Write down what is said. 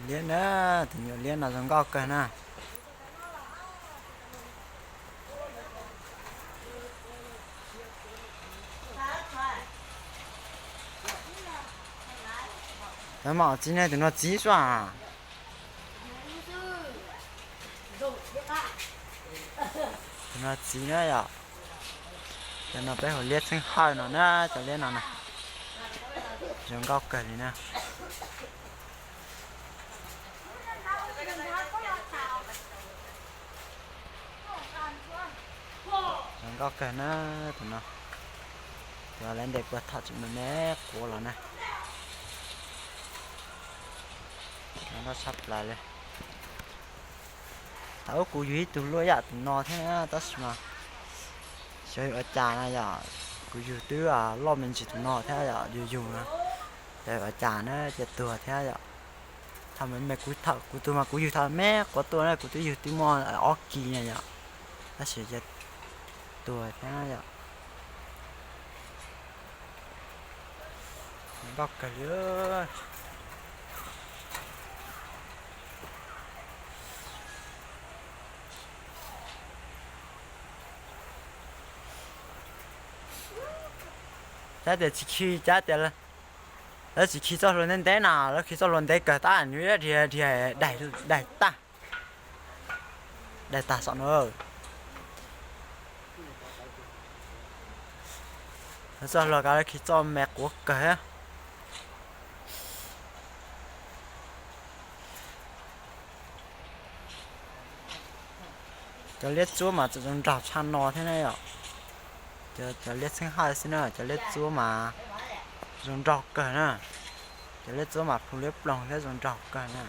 Liab na, tus nyuam liab no zoo nkauj kawg na. Mam txiv ne, tus no txiv xwb. Tus no txiv na yom. Cov no peb hu liab txheeb hawj no na, cov liab no na. Zoo nkauj kawg li na. Zoo nkauj kawg na tus no. Tus lawv ntes puag thaum tseem me me quav los na. Zoo nkauj tshaj plaws li. Thaum ub kuv yug ib tug luaj yam tus no thiab tab sis mas xyov yog ua cas na yom, kuv yug twb loj me ntsis tus no thiab yom, yug yug no, xyov ua cas na ces tuag thiab yom. Thaum me me kuv, thaum kuv tus mas kuv yug thaum me quav tuaj na, kuv twb yug twb muaj ob kis na yom, tab sis ces tuag thiab yom. Nkauj kawg li. Cab tias tsis khi, cab tias lawv tsis khi txoj hlua ntev ntev na, lawv khi txoj hlua ntev kawg tab nws dhia dhia daig tag, daig tag saum no. Lawv txoj hlua kav lawv khi txoj me quav kawg. Cov liab txuab mas txawm zoo nraug tshaj no thiab na yom. Cov liab txheeb hawj xwb na, cov liab txuab mas zoo nraug kawg na. Cov liab txuab mas plhu liab ploog thiab zoo nraug kawg na.